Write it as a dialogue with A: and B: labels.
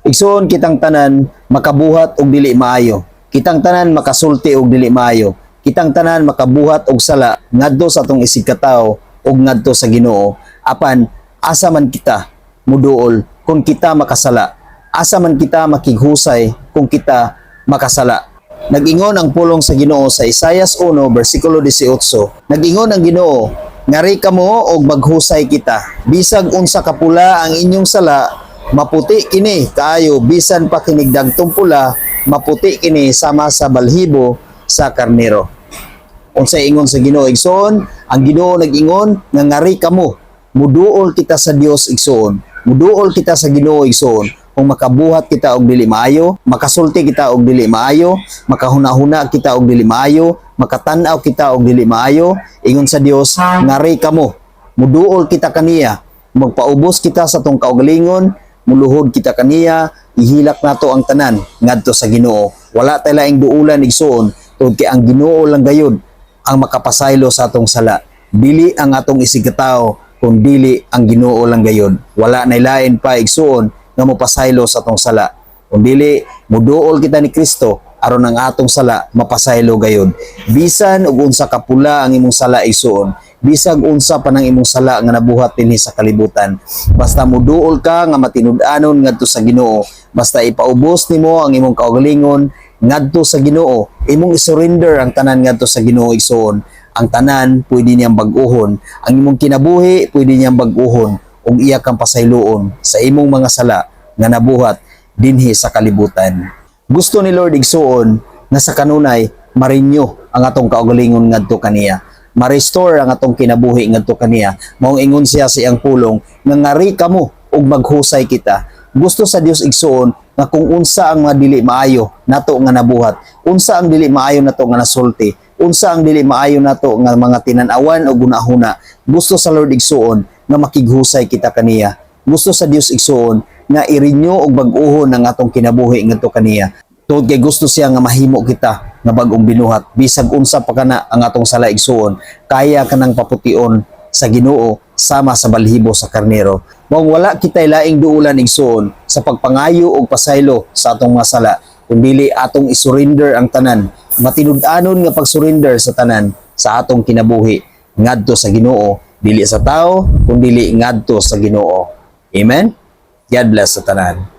A: Igsoon, kitang tanan makabuhat og dili maayo. Kitang tanan makasulti og dili maayo. Kitang tanan makabuhat og sala ngadto sa atong isig katawo ug ngadto sa Ginoo. Apan asa man kita muduol kung kita makasala? Asa man kita makighusay kung kita makasala? Nag-ingon ang pulong sa Ginoo sa Isaias 1 bersikulo 18. Nag-ingon ang Ginoo, "Ngari kamo og maghusay kita. Bisag unsa kapula ang inyong sala, maputi kini kaayo, bisan pa kinig dagtong pula, maputi kini sama sa balhibo sa karnero." Unsay ingon sa Ginoo, igsoon? Ang Ginoo nag-ingon nga ngari kamo, muduol kita sa Dios, igsoon. Muduol kita sa Ginoo, igsoon. Kung makabuhat kita og dili maayo, makasulti kita og dili maayo, makahuna-huna kita og dili maayo, makatan-aw kita og dili maayo, ingon sa Dios, ngari kamo. Muduol kita kaniya, magpaubos kita sa atong kaugalingon, muluhod kita kaniya, ihilak nato ang tanan ngadto sa Ginoo. Wala tay laing duulan, igsoon, tungod kay ang Ginoo lang gayud ang makapasaylo sa atong sala. Dili ang atong isig katawo, kun dili ang Ginoo lang gayud. Wala nay lain pa, igsuon, nga mopasaylo sa atong sala. Kung dili muduol kita ni Kristo aron ang atong sala mapasaylo gayud. Bisan og unsa kapula ang imong sala, igsuon, bisag unsa pa nang imong sala nga nabuhat dinhi sa kalibutan, basta muduol ka nga matinud-anon ngadto sa Ginoo, basta ipaubos nimo ang imong kaugalingon ngadto sa Ginoo, imong isurrender ang tanan ngadto sa Ginoo, igsuon, ang tanan pwede niyang bag-uhon. Ang imong kinabuhi pwede niyang bag-uhon ug iya kang pasayloon sa imong mga sala nga nabuhat dinhi sa kalibutan. Gusto ni Lord, igsuon, nga sa kanunay ma-renew ang atong kaugalingon ngadto kaniya. Ma-restore ang atong kinabuhi ngadto kaniya. Maong ingon siya sa iyang pulong nga ngari kamo ug maghusay kita. Gusto sa Dios, igsuon, nga kung unsa ang mga dili maayo nato nga nabuhat, unsa ang dili maayo nato nga nasulti, unsa ang dili maayo nato nga mga tinan-awan o gunahuna, gusto sa Lord, igsuon, nga makighusay kita kaniya. Gusto sa Dios, igsuon, nga i-renew og bag-uhon ang atong kinabuhi ngadto kaniya. Tungod kay gusto siya nga mahimo kita nga bag-ong binuhat. Bisag unsa pa kana ang atong sala, igsuon, kaya kanang papution sa Ginoo sama sa balhibo sa karnero. Maong wala kitay laing duulan, igsuon, sa pagpangayo og pasaylo sa atong mga sala, kundi atong isurrender ang tanan, matinud-anon nga pagsurrender sa tanan sa atong kinabuhi ngadto sa Ginoo, dili sa tao, kundi ngadto sa Ginoo. Amen. God bless sa tanan.